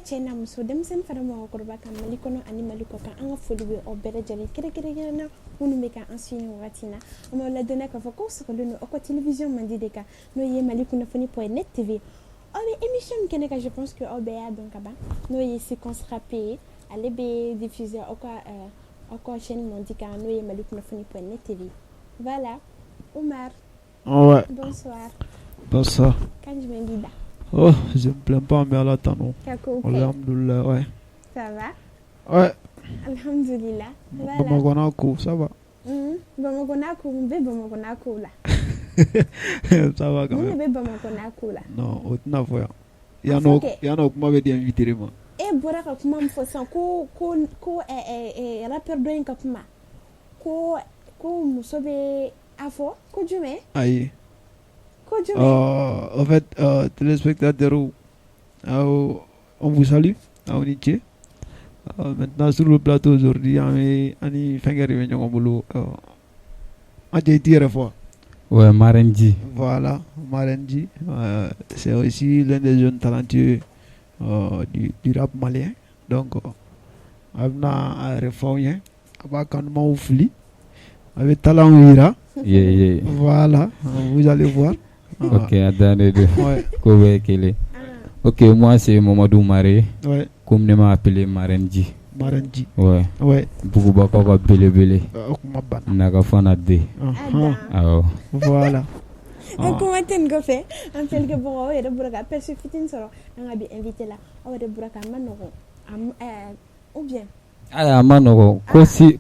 Bɛɛ cɛ n'a muso, denmisɛnnin fara mɔgɔkɔrɔba kan, Mali kɔnɔ ani Mali kɔ kan, an ka foli bɛ aw bɛɛ lajɛlen kɛrɛnkɛrɛnnenya na minnu bɛ ka an suivre nin wagati in na. An b'aw ladɔnniya k'a fɔ k'aw sɔgɔlen don aw ka télévision mandi de kan, n'o ye Mali kunnafoni.net TV. Aw bɛ émission min kɛnɛ kan, je pense que aw bɛɛ y'a dɔn ka ban, n'o ye séquence rap ye. Ale bɛ diffuser aw ka chaîne mandi kan, n'o ye Mali kunnafoni.net TV. Voilà, Oumar. Ouais. Bonsoir. Bonsoir. Kan jumɛn b'i da? Oh, je me plains pas, mais Ala tanu. Ka kow ka ɲi? Alhamdoulilah, ouais. Ça va? Ouais. Alhamdulillah. Voilà. Bamakɔ n'a ko, ça va. Bamakɔ n'a ko, mun bɛ Bamakɔ n'a kow la? Ça va quand Mun de même. bɛ Bamakɔ n'a ko la? Non, o tɛna fɔ yan. A Yan fɔ nɔ, kɛ. yan nɔ kuma bɛ di invité de ma. E bɔra ka kuma min fɔ sisan ko rappeur dɔ in ka kuma ko muso bɛ a fɔ ko jumɛn? Ayi. Ko jumɛn? En fait, téléspectateurs, on vous salue. Aw ni ce. Maintenant, sur le plateau aujourd'hui, an bɛ ani fɛnkɛ de bɛ ɲɔgɔn bolo. An cɛ, i t'i yɛrɛ fɔ. Ouais, Marraine G. Voilà, Marraine G. C'est aussi l'un des jeunes talentueux du rap malien. Donc, a bɛna a yɛrɛ fɔ aw ɲɛ. A b'a kanumaw fili. A bɛ talent yira. Yeah. Voilà, vous allez voir. Ok, attendez deux. Ouais. Ko bɛɛ ye kelen. Ok, moi c'est Mamadou Maré. Communément appelé Marraine G. Marraine G. Ouais. Bugubakaw ka belebele. O kuma banna. Nagafana den. Awɔ. Voilà. An kuma tɛ nin kɔfɛ, an filɛlikɛbagaw, aw yɛrɛ bɔra ka aperçu fitinin sɔrɔ an ka bi invité la. Aw yɛrɛ bɔra ka, a ma nɔgɔn ou bien? Ayi, a ma nɔgɔn.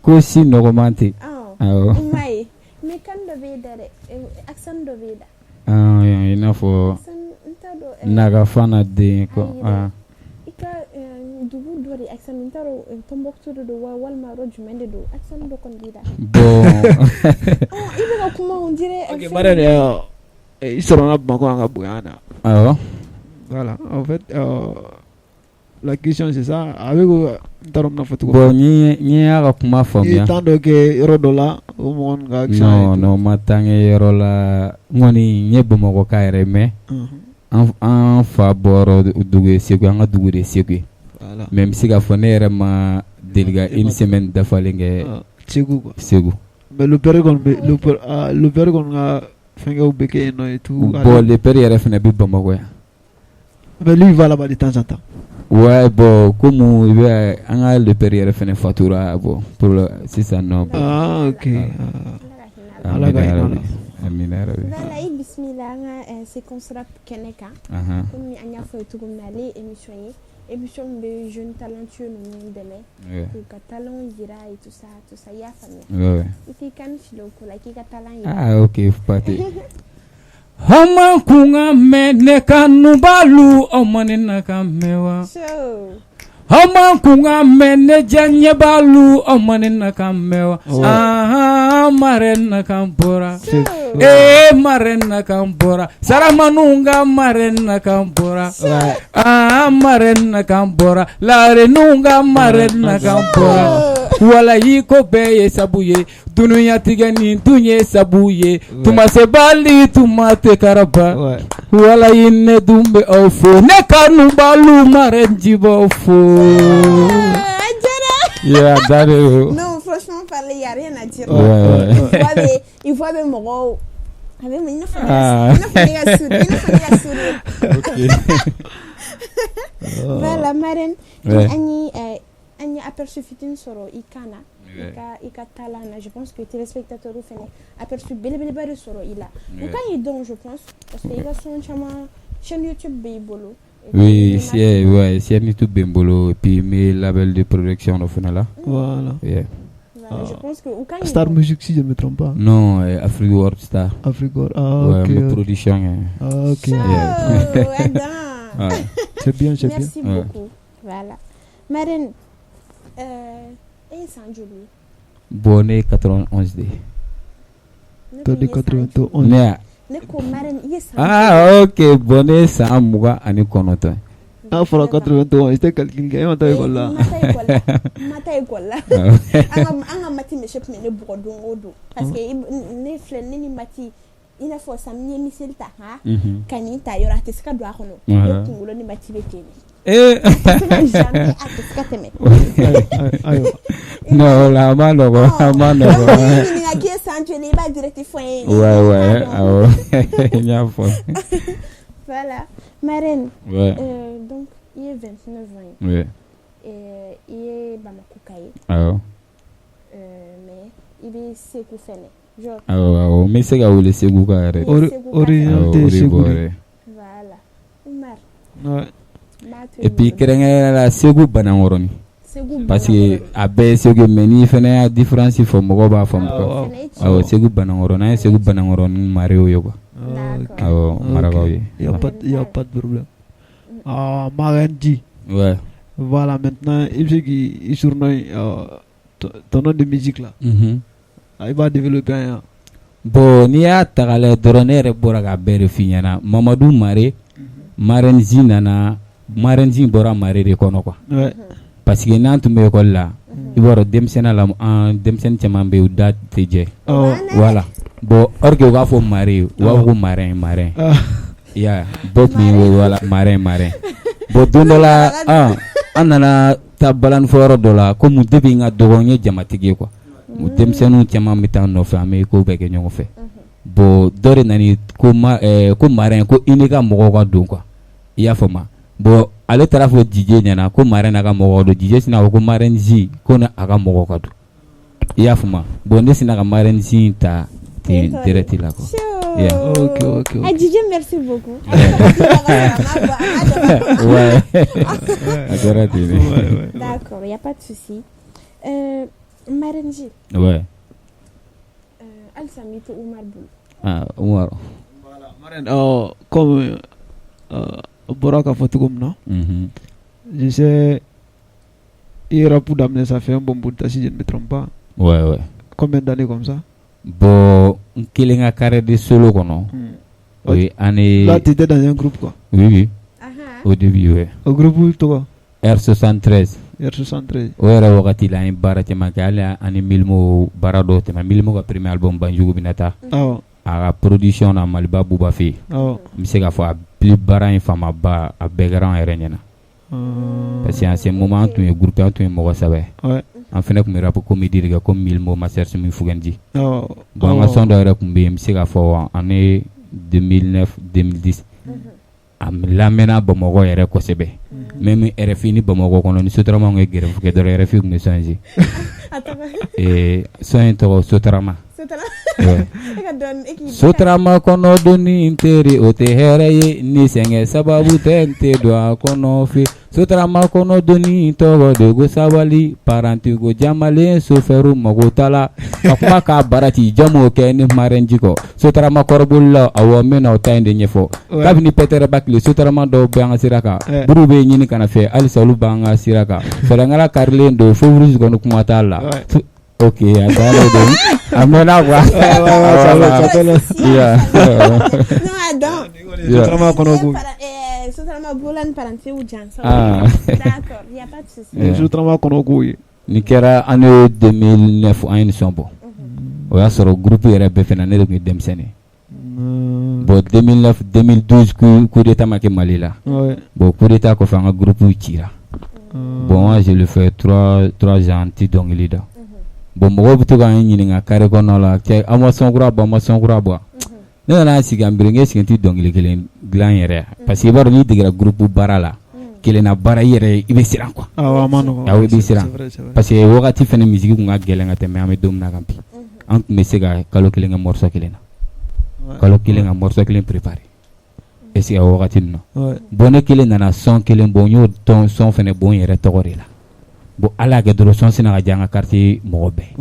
Ko si nɔgɔman tɛ. Awɔ. I m'a ye, mais kan dɔ b'e da dɛ, accent dɔ b'e da. Ah, i n'a fɔ Accent n t'a dɔn. Nagafana den ko. Ayi dɛ. Ah. I ka dugu dɔ de accent, n t'a dɔn Tombouctou de don wa, walima yɔrɔ jumɛn de don, accent dɔ kɔni b'i da. Bon. I bɛ ka kuma, on dirait. Ok, Marraine, i sɔrɔla Bamakɔ yan ka bonya na. Awɔ. Voilà, en fait, la question c'est ça. A bɛ ko n t'a dɔn n bɛna fɔ cogo Bon, ni y'a ka kuma I ye faamuya. temps dɔ kɛ yɔrɔ dɔ la, o mɔgɔ ninnu ka accent Non, et tout. non, ma taa kɛ yɔrɔ la. N kɔni n ye Bamakɔ ka yɛrɛ, mais an fa bɔyɔrɔ dugu ye Segu, an ka dugu de ye Segu ye. Voilà. Mais n bɛ se k'a fɔ ne yɛrɛ ma deli ka une semaine dafalen kɛ. Ah, Segu quoi. Segu. Mais le père kɔni bɛ le père, ah, le père kɔni ka fɛnkɛw bɛ kɛ yen nɔ et tout. Bon, le père yɛrɛ fana bɛ Bamakɔ yan. Mais lui, il va là-bas de temps en temps. Ouais, bon, comme i bɛ an ka le père yɛrɛ fana fatura, bon, pour le sisan nɔ. Bon. Ah, ok. Ah. Ala ka hinɛ a la. Amina yarabi. Voilà, i bisimila an ka séquence rap kɛnɛ kan. Komi an y'a fɔ ye cogo min na, ale ye émission ye, émission min bɛ jeunes talentueux ninnu dɛmɛ k'u ka talent yira et tout ça, tout ça, i y'a faamuya? Ouais. I k'i kan fili o ko la, k'i ka talent yira. Ah, ok, Fati. Aw ma kun ka mɛn ne kanubalu, aw ma ne na ka mɛn wa? So. Aw ma kun ka mɛn ne diyaɲɛbalu, aw ma ne na ka mɛn wa? Ah, Marraine na kan bɔra. Ee, Marraine na kan bɔra. Saramanu ka Marraine na kan bɔra. Ah, Marraine na kan bɔra. Larenw ka Marraine na kan bɔra. Walayi, ko bɛɛ ye sabu ye, dununyatigɛ nin dun ye sabu ye, tuma sebali tuma tɛ karaba. Walayi, ne dun bɛ aw fo, ne kanubalu, Marraine G b'aw fo. A diyara. Yeah, da de don. Non, franchement parler, y a rien à dire. Ouais. I voix bɛ, i voix bɛ mɔgɔw a bɛ i n'a fɔ Ah. i n'a fɔ ne ka sourire, i n'a fɔ ne ka sourire. Ok. Voilà, Marraine. An ye aperçu fitinin sɔrɔ i kan na, i ka talent na. Je pense que téléspectateurs fɛnɛ aperçu belebeleba de sɔrɔ i la. U kan y'i dɔn, je pense, parce que i ka son caman, chaîne YouTube b'i bolo. Et puis, Oui, i c'est ouais, chaîne YouTube bɛ n bolo et puis n bɛ label de production dɔ fana la. Voilà. Yeah. Voilà, je pense que u kan y'i Star dɔn. Music, si je ne me trompe pas. Non, Afrique World Star. Afrique World. Ah, Ouais, ok. n bɛ production kɛ. Ah, ok. Yeah. Oh, Adam. Ouais. C'est bien, c'est bien. Merci Ouais. beaucoup. Voilà. Marraine, e ye san joli ye? Bon, ne ye 91 de ye. Ne Toi ko de i ye san joli? 91. Ne ya Ne ko Marraine, i ye san Ah, ok, bon, ne ye san 29 ye. N'a fɔra 91, i tɛ calcul kɛ, e ma taa école la. N ma taa école la. N ma taa école la. An ka maths monsieur tun bɛ ne bugɔ don o don. Parce que ne filɛ, ne ni maths, i n'a fɔ sisan n'i ye miseli ta han ka nin ta yɔrɔ, a tɛ se ka don a kɔnɔ. Ne kunkolo ni maths bɛ ten de. Ee A tɛ se ka jamais, a tɛ se ka tɛmɛ. Ayiwa. Non, o la a ma nɔgɔn, a ma nɔgɔn. Donc n'i ɲininka k'i ye san joli, i b'a direct fɔ n ye. Ouais, awɔ, n y'a fɔ. Voilà. Marraine, Ouais. Donc i ye 29 ans ye. Ouais. I ye Bamako ka ye. Awɔ. Mais i bɛ Segu fɛnɛ. Genre Awɔ, n bɛ se ka wele Segu ka yɛrɛ. Originalité Awɔ, Segu de. yɛrɛ. Voilà. Umar. Ouais. N b'a to Et puis kɛrɛnkɛrɛnnenya la, Segu Banankɔrɔni. Segu. Parce que a bɛɛ ye Segu, mais n'i fana y'a différence fɔ, mɔgɔw b'a faamu quoi. Awɔ, Segu Banankɔrɔni, an ye Segu Banankɔrɔni marew ye quoi. Awɔ, marakaw ye. Il y a pas de problème. Ah, Marraine G. Ouais. Voilà, maintenant, i bɛ se k'i surnom, ton nom de musique là. I b'a développer an ye. Bon, n'i y'a ta k'a lajɛ dɔrɔn, ne yɛrɛ bɔra k'a bɛɛ de f'i ɲɛna. Mamadu Mare, Marraine G nana, Marraine G bɔra Mare de kɔnɔ quoi. Parce que n'an tun bɛ école la, i b'a dɔn denmisɛnninya la, an denmisɛnnin caman bɛ yen, u da tɛ jɛ. Voilà. Bon, or que u b'a fɔ Mare, u b'a fɔ ko marraine, marraine. I y'a ye, bɛɛ tun ye voilà, marraine, marraine. Bon, don dɔ la, an nana taa balani fɔyɔrɔ dɔ la, komi depuis n ka dɔgɔ, n ye jamatigi ye quoi. Denmisɛnninw caman bɛ taa n nɔfɛ, an bɛ ko bɛɛ kɛ ɲɔgɔn fɛ. Bon, dɔ de nana ko ma ko marraine, ko i n'i ka mɔgɔw ka don quoi. I y'a faamu? Bon, ale taara fɔ DJ ɲɛna ko marraine n'a ka mɔgɔw ka don. DJ sinna ko Marraine G ko n'a ka mɔgɔw ka don. I y'a faamu? Bon, ne sinna ka Marraine G ta ten direct la quoi. Yeah. Ok. Ah, DJ, merci beaucoup. Ouais. A kɛra ten de. D'accord, il n'y a pas de souci. Marraine G. Ouais. Halisa n b'i to Umar bolo. Ah, Umar. Voilà, Marraine, comme bɔra k'a fɔ cogo min na. Je sais, i ye rap daminɛ, ça fait un bon bout de temps, si je ne me trompe pas. Ouais. Combien d'années comme ça? Bon, n kelen ka carrière de solo kɔnɔ. O ye année. Là, tu étais dans un groupe quoi. Oui. Au début, ouais. O groupe tɔgɔ? R73. R73. O yɛrɛ wagati la, an ye baara caman kɛ, hali ani Milimo baara dɔw tɛmɛ. Milimo ka premier album Banjugu bɛna taa. A ka production na Maliba Buba fɛ yen. N bɛ se k'a fɔ a plus baara in fanba, a bɛɛ kɛra an yɛrɛ ɲɛna. Parce que en ce moment, an tun ye groupe, an tun ye mɔgɔ saba ye. An fana tun bɛ rap comédie de kɛ comme Milimo, Master Sumi, Fugenji. Bon, an ka son dɔ yɛrɛ tun bɛ yen, n bɛ se k'a fɔ année 2009 2010, a lamɛnna Bamakɔ yɛrɛ kosɛbɛ. Même RFI ni Bamakɔ kɔnɔ, ni Sotrama ye grève kɛ dɔrɔn, RFI tun bɛ son in son in tɔgɔ Sotrama. Sotrama kɔnɔ donni n teri, o tɛ hɛrɛ ye, ni sɛgɛn sababu tɛ, n tɛ don a kɔnɔ fe. Sotrama kɔnɔ donni tɔgɔ de ko sabali, paranti ko jamalen, sofɛriw mago t'a la ka kuma k'a bara ci, jɔn kɛ ni Marraine G kɔ. Sotrama kɔrɔbolila, awɔ, n bɛ na o ta in de ɲɛfɔ. Kabini Pɛtɛrɛ ba tile, Sotrama dɔw bɛ an ka sira kan, buruw bɛ ɲini ka na fɛ, halisa olu b'an ka sira kan, fɛrɛnkala karilen don, feu rouge kɔni kuma t'a la. Ok, a dan don, a mɛnna quoi. Ouais. Non, attends. Sotrama kɔnɔ ko. Sotrama bolola ni parantiw jansa. Ah. D'accord, il y a pas de souci. Sotrama kɔnɔ ko ye. Nin kɛra année 2009, an ye nin son bɔ. O y'a sɔrɔ groupe yɛrɛ bɛɛ fɛnɛ, ne de tun ye denmisɛnnin ye. Bon, 2009 2012, coup d'état ma kɛ Mali la. Bon, coup d'état kɔfɛ, an ka groupe cira. Bon, moi je le fais 3 ans, n tɛ dɔnkili da. Bon, mɔgɔw bɛ to k'an ɲininka carré kɔnɔna la, cɛ, aw ma son kura bɔ, aw ma son kura bɔ. Ne nana sigi an miiri, n ko est-ce que n tɛ dɔnkili kelen dilan yɛrɛ? Parce que i b'a dɔn, n'i degera groupe baara la, kelenna baara, i yɛrɛ i bɛ siran quoi. Awɔ, a ma nɔgɔn. Awɔ, i bɛ siran. C'est vrai, c'est vrai. Parce que wagati fɛnɛ, musique tun ka gɛlɛn ka tɛmɛ an bɛ don min na kan bi. An tun bɛ se ka kalo kelen kɛ morceau kelen na. Kalo kelen ka morceau kelen préparer. Est ce que o wagati ninnu na. Bon, ne kelen nana son kelen bɔ, n y'o tɔn son fɛnɛ bɔ n yɛrɛ tɔgɔ de la. Bon, ala y'a kɛ dɔrɔn, son sina ka diya an ka quartier mɔgɔ bɛɛ.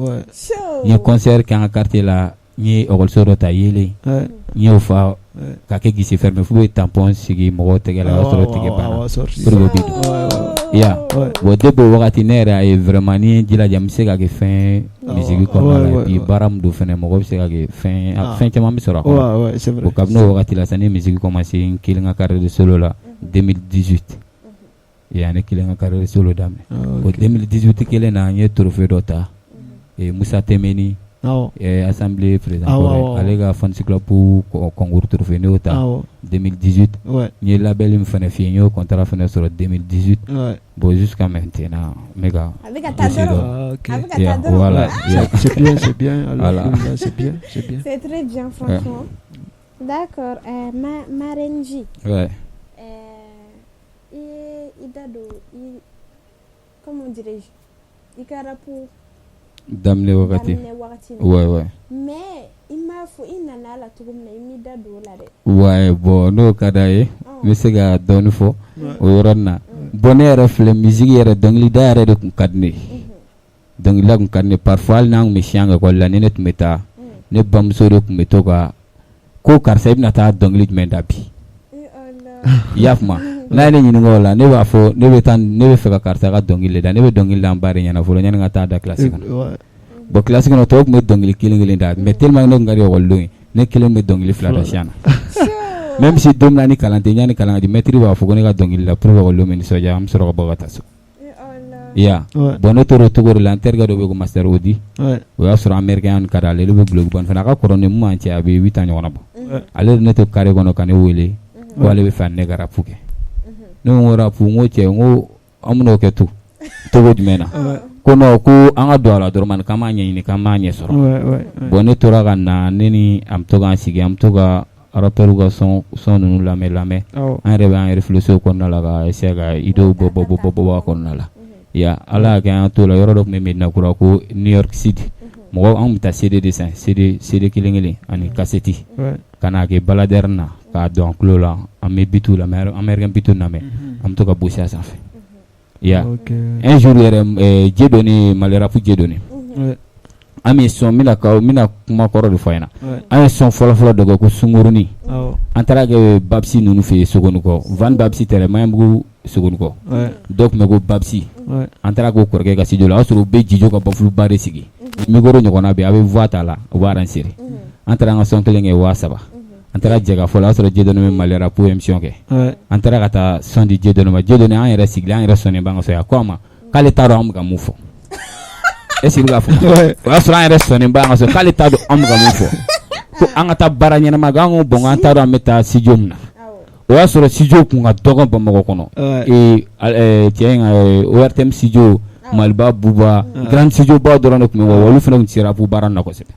N ye concert kɛ an ka quartier la, n ye école dɔ ta yelen, n y'o fa ka kɛ guichet fermé, f'u bɛ tampon sigi mɔgɔw tɛgɛ la, o y'a sɔrɔ tigɛ banna pour que o bɛ don. I y'a ye, bon, depuis o wagati, ne yɛrɛ y'a ye vraiment, ni ye n jilaja, n bɛ se ka kɛ fɛn musique kɔnɔna la. Et puis baara min don fɛnɛ, mɔgɔ bɛ se ka kɛ fɛn, fɛn caman bɛ sɔrɔ a kɔnɔ. Bon, kabini o wagati la sa, ne ye musique commencé n kelen ka carrière de solo la 2018. Et ne kelen ka carrière solo daminɛ. O 2018 kelen na, n ye trophée dɔ ta, Musa Temeni. Assemblée président ale ka fans club concours trophée ne y'o ta 2018. N ye label min fana f'i ye, n y'o contrat fana sɔrɔ 2018. Bon, jusqu'à maintenant n bɛ ka A bɛ ka taa dɔrɔn, a bɛ ka taa dɔrɔn. Voilà. C'est bien, c'est bien. Voilà, c'est bien, c'est bien. C'est très bien, franchement. D'accord, Marraine J. Ouais. I ye i da don i, comment dirais-je, i ka rap daminɛ wagati. Daminɛ wagati la. Ouais. Mais i m'a fɔ i nana la cogo min na, i m'i da don o la dɛ. Ouais, bon, n'o ka d'a ye, n bɛ se ka dɔɔni fɔ o yɔrɔnin na. Bon, ne yɛrɛ filɛ, musique yɛrɛ, dɔnkilida yɛrɛ de tun ka di ne ye. Dɔnkilida tun ka di ne ye. Parfois hali n'an tun bɛ siyan école la, ni ne tun bɛ taa, ne bamuso de tun bɛ to ka ko karisa, i bɛna taa dɔnkili jumɛn da bi? I y'a faamu? N'a ye ne ɲininka o la, ne b'a fɔ ne bɛ taa, ne bɛ fɛ ka karisa ka dɔnkili de da. Ne bɛ dɔnkili da n ba de ɲɛna fɔlɔ yanni n ka taa da classe kɔnɔ. Bon, classe kɔnɔ, tɔw tun bɛ dɔnkili kelen kelen da, mais tellement ne tun ka di ekɔlidenw ye, ne kelen bɛ dɔnkili fila da siyan na. Même si don min na ni kalan tɛ, yanni kalan ka di, maître b'a fɔ ko ne ka dɔnkili da pour que ekɔlidenw bɛ nisɔndiya, an bɛ sɔrɔ ka bɔ ka taa so. I y'a bon, ne tor'o cogo de la. N terikɛ dɔ bɛ yen ko Master Odi. O y'a sɔrɔ américain ka d'ale, ale bɛ gulokiba fana, a ka kɔrɔ ni mun b'an cɛ, a bɛ 8 ans ɲɔgɔnna bɔ. Ale de ne to carré kɔnɔ ka ne wele ko ale bɛ fɛ ne ka rap kɛ. Ne ko n ko rap, n ko cɛ, n ko an bɛn'o kɛ to cogo jumɛn na? Ko non, ko an ka don a la dɔrɔn, k'an b'a ɲɛɲini, k'an b'a ɲɛ sɔrɔ. Bon, ne tora ka na, ne ni a bɛ to k'an sigi, an bɛ to ka rappeurs ka son ninnu lamɛn. An yɛrɛ bɛ an réfléchir o kɔnɔna la, ka essayer ka idées bɔ bɔ bɔ bɔ a kɔnɔna la. Ya Ala y'a kɛ, an t'o la. Yɔrɔ dɔ tun bɛ Medina Kura ko New York City, mɔgɔ an bɛ taa CD de san, CD kelen kelen ani cassette, ka n'a kɛ baladeur na k'a don an tulo la, an bɛ beat lamɛn, américain beat lamɛn, an bɛ to ka bosser a sanfɛ. Ya un jour yɛrɛ, Dieudonné, Mali rap Dieudonné, an bɛ son, n bɛna kuma kɔrɔ de fɔ a ɲɛna. An ye son fɔlɔ-fɔlɔ dɔ kɛ ko Sunkurunin. An taara kɛ Babsi ninnu fɛ yen, Sogonikɔ, Van Babsi tɛ dɛ, Maɲanbugu Sogonikɔ, dɔ tun bɛ ko Babsi. An taara k'o kɔrɔkɛ ka studio la, o y'a sɔrɔ u bɛ Jijo ka baffle ba de sigi, micro ɲɔgɔnna bɛ yen, a bɛ voix t'a la, u b'a enregistrer. An taara an ka son kelen kɛ 3000. An taara jɛkafɔ la, o y'a sɔrɔ Dieudonné bɛ Mali rap émission kɛ. An taara ka taa son di Dieudonné ma. Dieudonné, an yɛrɛ sigilen, an yɛrɛ sɔnnen b'an ka so, a ko an ma k'ale t'a dɔn an bɛ ka mun fɔ. Est ce que i bɛ k'a faamu? O y'a sɔrɔ an yɛrɛ sɔnnen b'an ka so k'ale t'a dɔn an bɛ ka mun fɔ, ko an ka taa baara ɲɛnama kɛ. An ko bon, an t'a dɔn an bɛ taa studio min na. O y'a sɔrɔ studio kun ka dɔgɔ Bamakɔ kɔnɔ. Cɛ in ka ORTM studio, Maliba Buba, grand studio ba dɔrɔn de tun bɛ yen, olu fana tun tɛ se rap baara na kosɛbɛ.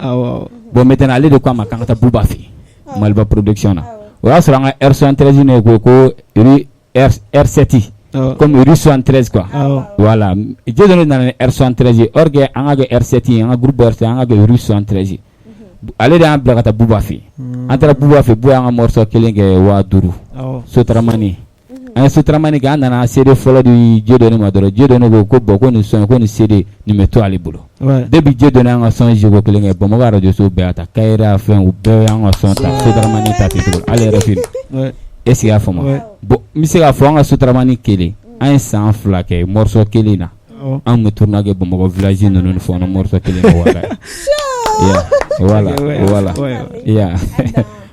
Bon, maintenant ale de ko a ma k'an ka taa Buba fɛ yen, Maliba production na. O y'a sɔrɔ an ka R73 ne ko ko rue R7, comme rue 73 quoi. Voilà, Dieudonné nana ni R73 ye, or que an ka kɛ R7 ye, an ka groupe R7, an ka kɛ rue 73. Ale de y'an bila ka taa Buba fɛ yen. An taara Buba fɛ, Buba y'an ka morceau kelen kɛ 5000, Sotaramani. An ye Sotaramani kɛ, an nana CD fɔlɔ di Dieudonné ma dɔrɔn, Dieudonné ko ko bon, ko nin son, ko nin CD nin bɛ to ale bolo. Depuis Dieudonné y'an ka son joué ko kelen kɛ, Bamakɔ radio so bɛɛ y'a ta, Kayira fɛn, u bɛɛ y'an ka son ta, Sotaramani ta ten cogo la, hali RFI. Est ce que i y'a faamu? Bon, n bɛ se k'a fɔ an ka Sotaramani kelen, an ye san 2 kɛ morceau kelen na. An tun bɛ tournée kɛ Bamakɔ village ninnu ni fɛnw na, morceau kelen na, walayi. Voilà, yeah,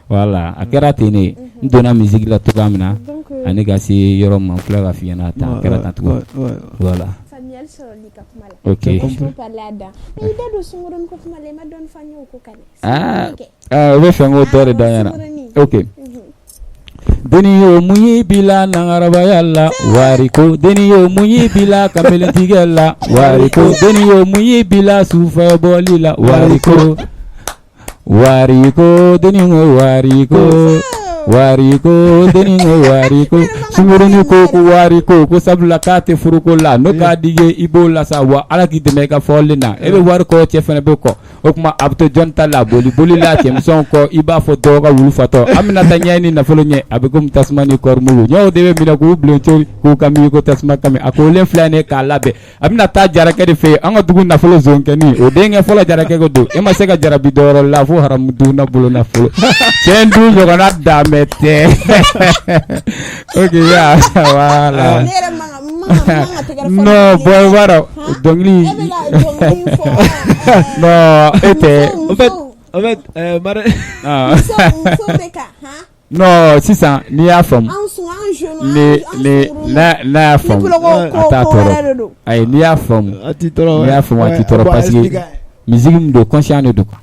voilà, a kɛra ten de. N donna musique la cogoya min na ani ka se yɔrɔ ma, n filɛ ka f'i ɲɛna tan, a kɛra tan cogo. Voilà. Faamuyali sɔrɔli ka kuma la. Ok. Faut parler a dan. Mais i da don sunkurunin ko kuma la, i ma dɔɔni fɔ an ye o ko kan dɛ. Ah, o bɛ fɛ n k'o dɔ de da ɲɛna. Ok. Deni yo mun y'i bila nangarabaya la, wari ko. Deni yo mun y'i bila kamelentigɛ la, wari ko. Deni yo mun y'i bila sufɛ bɔli la, wari ko. Wari ko, deni ko wari ko. Wari ko, deni ko wari ko. Sunkurunin ko ko wari ko, ko sabula k'a tɛ furuko la, n'o k'a di ye i b'o la sa wa. Ala k'i dɛmɛ i ka fɔli na, e bɛ wari kɔ, cɛ fana bɛ kɔ. O tuma a bɛ to jɔn ta la, boli boli la cɛmisɛnw kɔ, i b'a fɔ dɔw ka wulu fatɔ. An bɛna taa ɲɛ ni nafolo ɲɛ, a bɛ komi tasuma ni kɔɔri mugu. Ɲɔw de bɛ minɛ k'u bilen cori, k'u ka miiri ko tasuma kami a kolen filɛ nin ye k'a labɛn. A bɛna taa jarakɛ de fɛ yen, an ka dugu nafolo zonkɛni, o denkɛ fɔlɔ jarakɛ ko don. E ma se ka jarabi dɔwɛrɛ la fo haramu dun na bolo nafolo cɛ dun ɲɔgɔnna danbɛ tɛ. Ok, ya, voilà. Ne yɛrɛ man ka tɛgɛrɛ fɔ. Non, bon, i b'a dɔn dɔnkili. E bɛ ka dɔnkili fɔ. Non, e tɛ. En fait, Mare. Musow bɛ ka han. Non, sisan n'i y'a faamu. An sun, an jeune. Ni ni n'a n'a y'a faamu. Ne bolo ko A t'a ko wɛrɛ tɔɔrɔ. De don. Ayi, n'i y'a faamu. A t'i tɔɔrɔ. N'i y'a faamu, a t'i tɔɔrɔ, parce que n Musique min don, conscient de don quoi.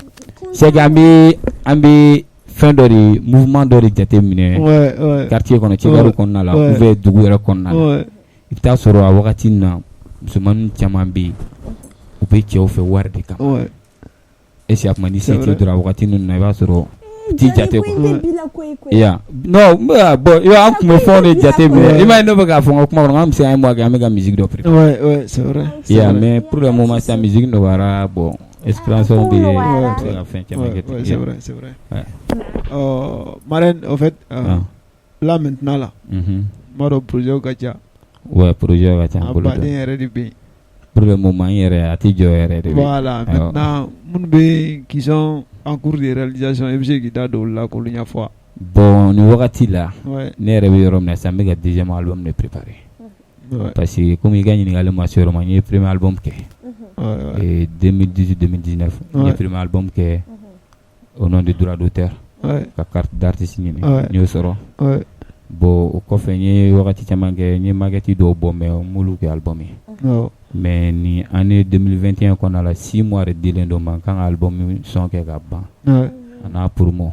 C'est que an bɛ fɛn dɔ de, mouvement dɔ de jate minɛ quartier kɔnɔ, Cɛkaro kɔnɔna la ou bien dugu yɛrɛ kɔnɔna la. I bɛ taa sɔrɔ a wagati in na, musomanin caman bɛ yen, u bɛ cɛw fɛ wari de kama. Est ce que a kuma ni se tɛ dɔrɔn, a wagati ninnu na, i b'a sɔrɔ u t'i jate quoi. Ya non, bon, i b'a, an tun bɛ fɛnw de jate minɛ. I m'a ye, ne bɛ k'a fɔ n ka kuma kɔnɔ, k'an bɛ se un mois kɛ, an bɛ ka musique dɔ préparer. Ouais, ouais, c'est vrai. Ya, mais pour le moment sisan, musique nɔgɔyara. Bon, inspiration bɛ yen, i bɛ se ka fɛn caman kɛ. Ouais, c'est vrai, c'est vrai. Marraine, au fait, là maintenant là, n b'a dɔn projet ka ca. Ouais, projet ka ca n A bolo. baden yɛrɛ de bɛ yen. Pour le moment n yɛrɛ, a tɛ jɔ yɛrɛ de bɛ. Voilà, maintenant minnu bɛ yen qui sont en cours de réalisation, i bɛ se k'i da don olu la k'olu ɲɛfɔ wa? Bon, nin wagati la, ne yɛrɛ bɛ yɔrɔ min na sisan, n bɛ ka deuxième album de préparer. Parce que komi i ka ɲininkali ma se yɔrɔ ma, n ye premier album kɛ. Et 2018 2019, n ye premier album kɛ au nom de droit d'auteur. Ka carte d'artiste ɲini. N y'o sɔrɔ. Bon, o kɔfɛ, n ye wagati caman kɛ, n ye maquette dɔw bɔ, mais n m'olu kɛ album ye. Mais ni année 2021 kɔnɔna la, 6 mois de dilen don ma, n kan ka album son kɛ ka ban. A n'a promo.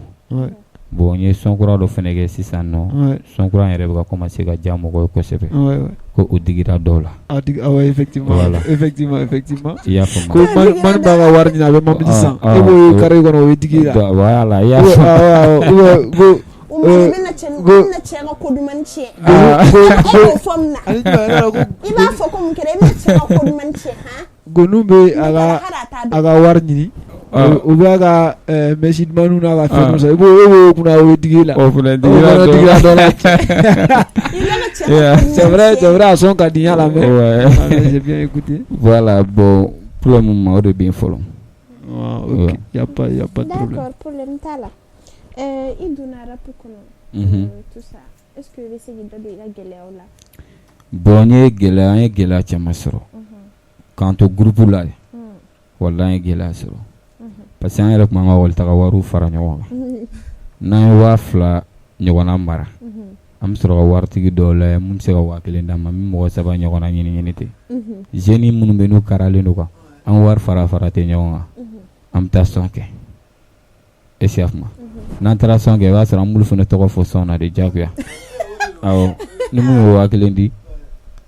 Bon, n ye son kura dɔ fɛnɛ kɛ sisan nɔ. Son kura in yɛrɛ bɛ ka commencer ka diya mɔgɔw ye kosɛbɛ. Ko o digira dɔw la. Ah, ah ouais, effectivement. Voilà. Effectivement, effectivement. I y'a faamu. Ko man b'a ka wari ɲini, a bɛ mobili san. E b'o ye carré kɔnɔ, o bɛ digi i la. Voilà, i y'a Ou faamu. ah, ou bien ko O ma, i bɛna cɛ, i bɛna cɛ ka ko duman tiɲɛ. Ko E b'o fɔ mun na? Ani jumɛn yɛrɛ ko I b'a fɔ ko mun kɛra? I bɛna cɛ ka ko duman tiɲɛ han? Gonu bɛ a ka Hali a t'a a dɔn. ka wari ɲini, o b'a ka mèche dumanniw n'a ka fɛnw san, i b'o e b'o kunna, o bɛ digi i la. O fɛnɛ O digira fana dɔw digira la. dɔ la. I bɛna cɛ ka ko duman C'est vrai, tiɲɛ. c'est vrai, a son ka di n y'a lamɛn. Ah, mais j'ai bien écouté. Voilà, bon, pour le moment, o de bɛ yen fɔlɔ. Ah, ok, y a pas de problème. D'accord, problème t'a la. I donna rap kɔnɔ. Tout ça. Est-ce que i bɛ se k'i da don i ka gɛlɛyaw la? Bon, n ye gɛlɛya, an ye gɛlɛya caman sɔrɔ. K'an to groupe la, walahi, an ye gɛlɛya sɔrɔ. Parce que an yɛrɛ tun b'an ka ekɔli taga wariw fara ɲɔgɔn kan. N'an ye 2000 ɲɔgɔnna mara, an bɛ sɔrɔ ka waritigi dɔw lajɛ mun bɛ se ka 1000 d'an ma, n bɛ mɔgɔ saba ɲɔgɔnna ɲini ɲini ten. Jeunes minnu bɛ yen n'u karalen don quoi, an wari fara fara ten ɲɔgɔn kan, an bɛ taa son kɛ. Est ce que i y'a faamu? N'an taara son kɛ, i b'a sɔrɔ an b'olu fana tɔgɔ fɔ son na de diyagoya. Awɔ, ni mun ye 1000 di,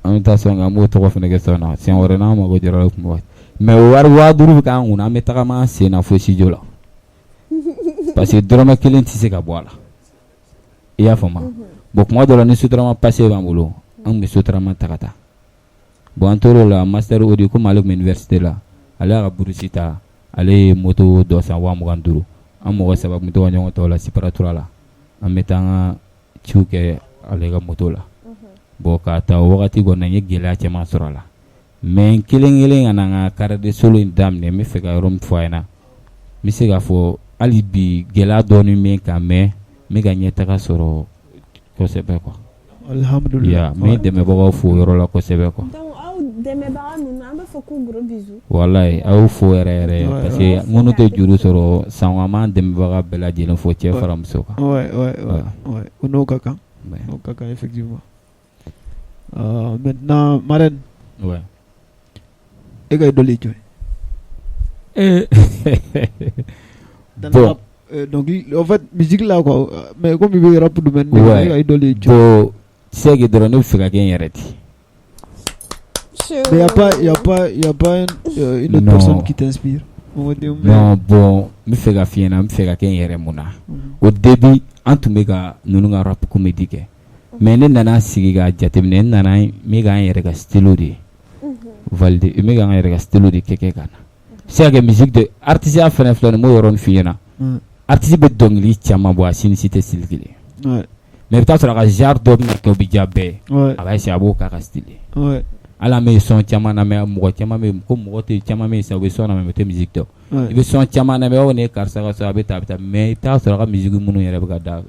an bɛ taa son kɛ, an b'o tɔgɔ fana kɛ son na. Siɲɛ wɛrɛ n'an mago jɔra o kun b'o. Mais o wari 5000 bɛ k'an kunna, an bɛ tagama an sen na fo studio la. Parce que dɔrɔmɛ kelen tɛ se ka bɔ a la. I y'a faamu? Bon, kuma dɔ la, ni Sotrama passé b'an bolo, an tun bɛ Sotrama ta ka taa. Bon, an tor'o la, master Odi, komi ale tun bɛ université la, ale y'a ka bourse ta, ale ye moto dɔ san 25 000. An mɔgɔ saba tun bɛ to ka ɲɔgɔn ta o la Siparatura la. An bɛ taa an ka ciw kɛ ale ka moto la. Bon, k'a ta o wagati kɔni na, n ye gɛlɛya caman sɔrɔ a la. Mais n kelen kelen ka na n ka carrière de solo in daminɛ, n bɛ fɛ ka yɔrɔ min fɔ a ɲɛna. N bɛ se k'a fɔ hali bi, gɛlɛya dɔɔnin bɛ n kan, mais n bɛ ka ɲɛtaga sɔrɔ kosɛbɛ quoi. Alhamdulillah. Ya, n bɛ dɛmɛbagaw fo o yɔrɔ la kosɛbɛ quoi. Donc aw dɛmɛbaga ninnu, an b'a fɔ ko gros bisous. Walayi, a y'u fo yɛrɛ yɛrɛ, parce que minnu tɛ juru sɔrɔ san, an b'an dɛmɛbaga bɛɛ lajɛlen fo, cɛ fara muso kan. Ouais. O n'o ka kan. O ka kan, effectivement. Maintenant, marraine, e ka idole ye jɔn ye? Dans le Bon. rap, donc en fait musique la quoi, mais comme i bɛ rap domaine de e ka idole ye jɔn ye? Bon, c'est que dɔrɔn ne bɛ fɛ ka kɛ n yɛrɛ de. Mais y a pas une autre Non. personne qui t'inspire? Mɔgɔ tɛ mun bɛ- Non, bon, n bɛ fɛ ka f'i ɲɛna, n bɛ fɛ ka kɛ n yɛrɛ mun na. Au début, an tun bɛ ka ninnu ka rap comédie kɛ. Mais ne nana sigi k'a jateminɛ, n nana n bɛ k'an yɛrɛ ka style de valider, n bɛ k'an yɛrɛ ka style de kɛ ka na. Se ka kɛ musique de artiste ya fɛnɛ filɛ nin ye, n b'o yɔrɔnin f'i ɲɛna. Artiste bɛ dɔnkili caman bɔ, a si ni si tɛ style kelen ye. Mais i bɛ taa sɔrɔ a ka genre dɔ bɛna kɛ, o bɛ diya bɛɛ ye. A b'a essayer, a b'o k'a ka style ye. Hali an bɛ son caman lamɛn, mɔgɔ caman bɛ yen ko mɔgɔ tɛ caman bɛ yen sisan, u bɛ son lamɛn mais u tɛ musique dɔn. I bɛ son caman lamɛn, o nin ye karisa ka son, a bɛ tan, a bɛ tan, mais i bɛ taa sɔrɔ a ka musique minnu yɛrɛ bɛ ka da,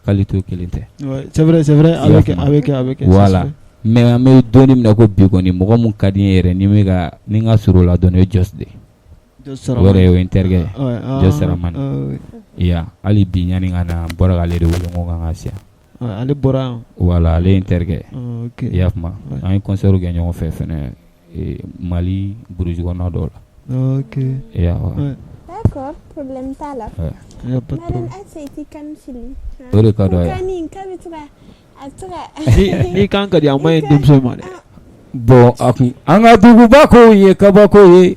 qualité kelen tɛ. Ouais, c'est vrai, c'est vrai, I y'a a bɛ kɛ, faamu. a bɛ kɛ, a bɛ kɛ, ça Voilà. se fait. Mais an bɛ don min na ko bi kɔni, mɔgɔ mun ka di n ye yɛrɛ, ni bɛ ka ni n ka surun o la dɔɔnin, o ye Jos de ye. Jos O yɛrɛ o ye n terikɛ ye. Ouais, ah, Jos Saramani. ah, oui. Ya, hali bi ɲani ka na, n bɔra k'ale de wele, n ko k'an ka siya. Ouais, ale bɔra yan. Voilà, ale ye n terikɛ ye. Ah, ok. I y'a faamu. Ouais. An ye concert kɛ ɲɔgɔn fɛ fɛnɛ, Mali brousse kɔnɔna dɔw la. Ok. Ya, ouais. D'accord, problème t'a la. Ouais. Y a pas de Marraine problème. halisa i t'i kan fili. O de ka d'o ye. Ko kan in k'a bɛ to ka a bɛ to ka. Ni kan ka di a ma ɲi denmuso ma dɛ. Bon, a kun an ka duguba kow ye kabako ye,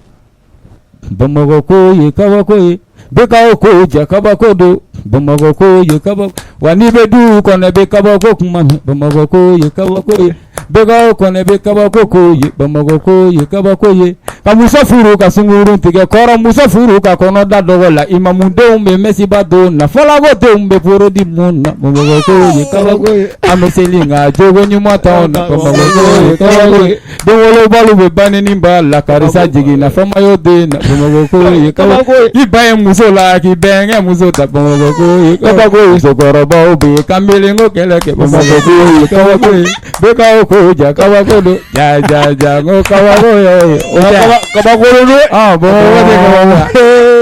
Bamakɔ ko ye kabako ye, Bekaw ko ja kabako don, Bamakɔ ko ye kabako, wa n'i bɛ duw kɔnɔ i bɛ kabako kuma mɛn, Bamakɔ ko ye kabako ye, Bekaw kɔnɔ i bɛ kabako ko ye, Bamakɔ ko ye kabako ye, ka muso furu ka sungurun tigɛ kɔrɔ, muso furu ka kɔnɔ da dɔgɔ la, imamudenw bɛ mɛsiba don na, fɔlɔbɔdenw bɛ porodi mun na, Bamakɔ ko ye kabako ye, an bɛ seli nka jogo ɲuman t'anw na, Bamakɔ ko ye kabako ye, denwolobaliw bɛ baneni ba la, karisa jiginna famayo den na, Bamakɔ ko ye kabako ye, i ba ye muso la k'i bɛnkɛ muso ta, Bamakɔ ko ye kabako ye, musokɔrɔbaw bɛ kanbelenko kɛlɛ kɛ, Bamakɔ ko ye kabako ye, Bekaw ko ja kabako don, ja ja ja n ko kabako ye o tɛ Kabako don. Ah, Bamakɔ tɛ kabako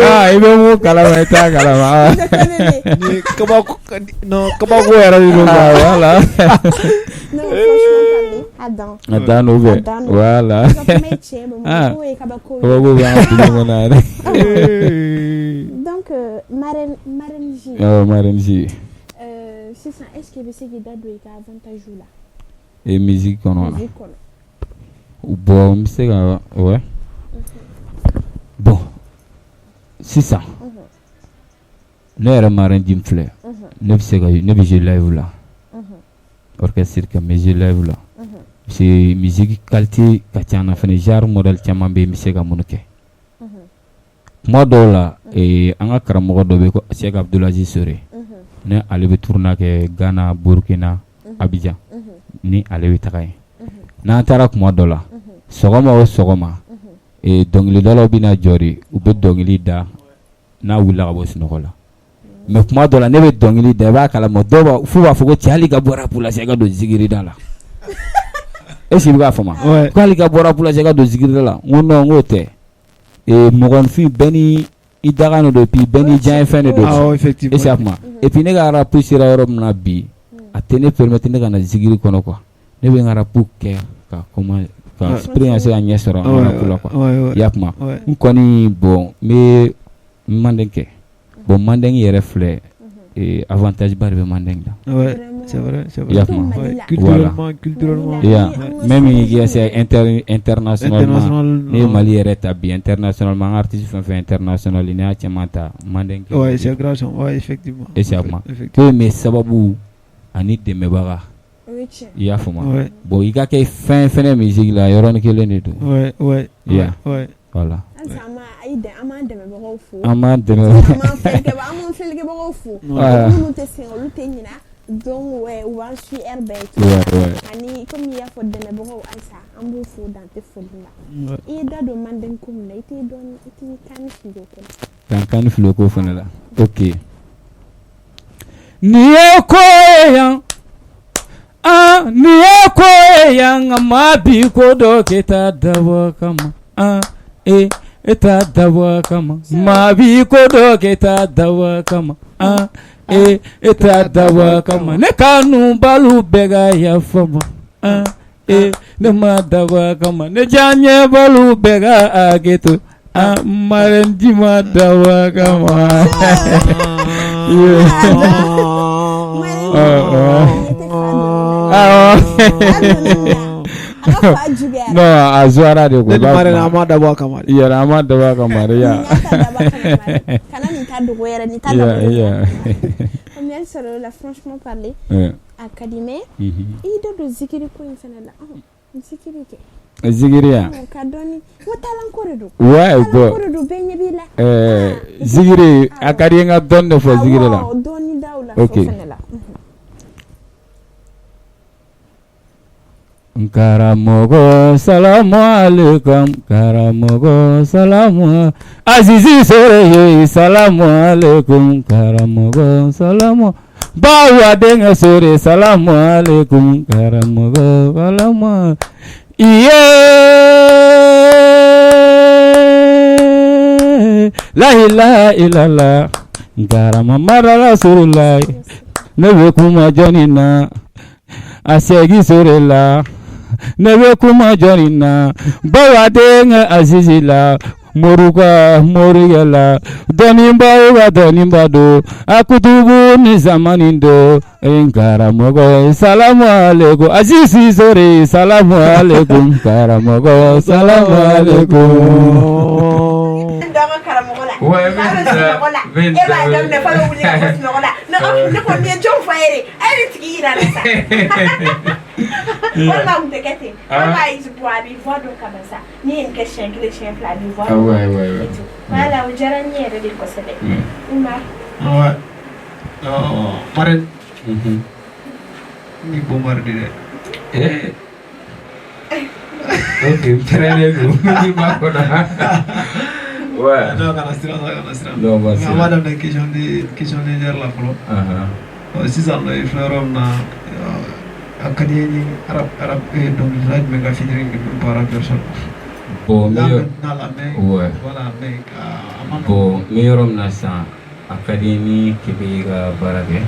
ah, i bɛ mun kalama i t'a kalama. Ni kabako, non, kabako yɛrɛ de don. Ah, voilà. Non, franchement parler, a dan. A dan don A bɛ. dan don. Voilà. I ka kuma ye tiɲɛ ye, Bamakɔ ko ye kabako ye. Kabako bɛ an ka dugu kɔnɔ yɛrɛ. Donc marraine J. Awɔ, marraine J. Sisan est ce que i bɛ se k'i da don i ka avantage la? Et musique kɔnɔ. Musique kɔnɔ. Bon, n bɛ se ka, ouais. Bon, sisan ne yɛrɛ marraine J filɛ, ne bɛ se ka, ne bɛ jouer live la. Orchestre kan, n bɛ jouer live la. Parce que musique qualité ka ca na fɛnɛ, genre modèle caman bɛ yen n bɛ se ka minnu kɛ. Kuma dɔw la, an ka karamɔgɔ dɔ bɛ yen ko Cheikh Abdoulaziz Sore, ne ale bɛ tournée kɛ Ghana, Burkina, Abidjan, ni ale bɛ taga yen. N'an taara kuma dɔ la, sɔgɔma o sɔgɔma, dɔnkilidalaw bɛna jɔ de, u bɛ dɔnkili da n'a wulila ka bɔ sunɔgɔ la. Mais kuma dɔ la ne bɛ dɔnkili da, i b'a kalama, dɔw b'a f'u b'a fɔ ko cɛ hali ka bɔ rap la sa i ka don zikiri da la. Est ce que i bɛ k'a faamu? Ouais. Ko hali ka bɔ rap la sa i ka don zikiri da la. N ko non, n k'o tɛ. Mɔgɔninfin bɛɛ ni i dakan de don, puis bɛɛ n'i diyaɲɛ fɛn de don. Ah, effectivement. Est ce que a kuma? Et puis ne ka rap sera yɔrɔ min na bi, a tɛ ne permettre ne ka na zikiri kɔnɔ quoi. Ne bɛ n ka rap kɛ ka comment ka pour que ka se ka ɲɛ sɔrɔ n ka rap la quoi. Ouais, I y'a kuma? ouais. N kɔni, bon, n bɛ mandeng kɛ. Bon, mandeng yɛrɛ filɛ, avantage ba de bɛ mandeng la. Ouais, Vraiment. c'est vrai, c'est I vrai. y'a faamu? Ouais, Mali la. culturellement, culturellement. Mali la. Yeah. Ni an ka Même sɔrɔ i ka se internationalement, International. ne ye Mali yɛrɛ ta bi, internationalement, an ka artiste fɛn fɛn international, n'i y'a caman ta, mandeng kɛ. Ouais, c'est grâce. Ouais, effectivement. Est ce que a kuma? Effectivement. Ko mais sababu ani dɛmɛbaga, O ye tiɲɛ. i y'a faamu? Ouais, Bon, i ka kɛ fɛn fɛnɛ musique la, yɔrɔnin kelen de don. ouais, ouais. Yeah. Ouais. Voilà. Halisa an b'a ayi dɛ, an b'an dɛmɛbagaw fo. An b'an dɛmɛ. An b'an filɛlikɛbagaw fo. Ouais. Minnu tɛ sɛgɛn, olu tɛ ɲina. Donc ouais, u b'an suit heure bɛɛ. Ouais. Ani komi i y'a fɔ dɛmɛbagaw halisa an b'u fo dan tɛ foli la. Ouais. I ye da don mandeng ko min na, i t'i dɔɔni, i t'i kan fili o ko la. Kan kan fili o ko fana la. Ok. Nin ye ko ye yan. Ah, nin ye ko ye yan, nka maa bi ko dɔ kɛ t'a dabɔ kama. Ah, e t'a dabɔ kama. Maa bi ko dɔ kɛ t'a dabɔ kama. Ah, e t'a dabɔ kama. Ne kanubalu bɛɛ ka yafa ma. Ah, ne ma dabɔ kama. Ne diyaɲɛbalu bɛɛ ka hakɛ to. Ah, marraine J ma dabɔ kama. Marraine J, i tɛ fa dɔn. A ka fa juguyara. Non, a zuwara de Ne quoi. ni marraine an m'a dabɔ a kama de. Yɛrɛ an ma dabɔ a kama de ya. Nin y'a ta dabɔ kama dɛ. Kana nin ta dogo yɛrɛ, nin ta dabɔ Ya, ya. Faamuyali sɔrɔ o la, franchement parler, Ouais. a ka di, mais i y'i da don zikiri ko in fana la. Ɔhɔn, zikiri kɛ. Zikiri ya. Ɔhɔn, ka dɔɔni. N ko talan ko de don. Ouais, Talan bon. ko de don, bɛɛ ɲɛ b'i la. Zikiri a ka di n ka dɔɔni de fɔ zikiri la. Awɔ, dɔɔni da o la Ok. o fana la. N karamɔgɔ salamu alaikum, karamɔgɔ salamu, Azizi Sore ye salamu alaikum, karamɔgɔ salamu, Bawa denkɛ Sore salamu alaikum, karamɔgɔ salamu iye la ilaha illallah karama mara rasulullah. Ne bɛ kuma jɔnni na? A segi Sore la. Ne bɛ kuma jɔnni na? Bawa denkɛ Azizi la. moriw ka morikɛ la dɔnnibaaw ka dɔnniba don a kutubu ni zamani don n karamɔgɔ salamu aleykum Azizi Sori salamu aleykum karamɔgɔ salamu aleykum. N ka karamɔgɔ la. Ouais, A bɛ sunɔgɔ la. bɛ E b'a daminɛ f'a bɛ wuli ka bɔ sunɔgɔ la. Ne ko nin ye jɔn fa ye de? A ye nin tigi yira ne sa. Walima a kun tɛ kɛ ten. Walima a y'i bɔ a b'i voix dɔn ka ban sa. N'i ye nin kɛ siɲɛ kelen siɲɛ fila a b'i voix Ah dɔn. ouais, ouais, ouais. Et tout. Voilà, o diyara n ye yɛrɛ de kosɛbɛ. Umar. Ouais. Marraine, ni bombarde dɛ. Eh. Ok, n pɛrɛnnen don ni b'a kɔnɔ. Ouais. Non, kana siran sa, kana siran. Non, ma Mais an b'a daminɛ question légère la fɔlɔ. Ɔ, sisan nɔ i filɛ yɔrɔ min na, a ka di n ye ni rap dɔnkilidala jumɛn ka featuring kɛ même pas rappeur sɔrɔ. Bon, n bɛ Là yɔrɔ maintenant là, mais Ouais. voilà, mais a ma nɔgɔn. Bon, n bɛ yɔrɔ min na sisan, a ka di n ye ni Kebe ka baara kɛ.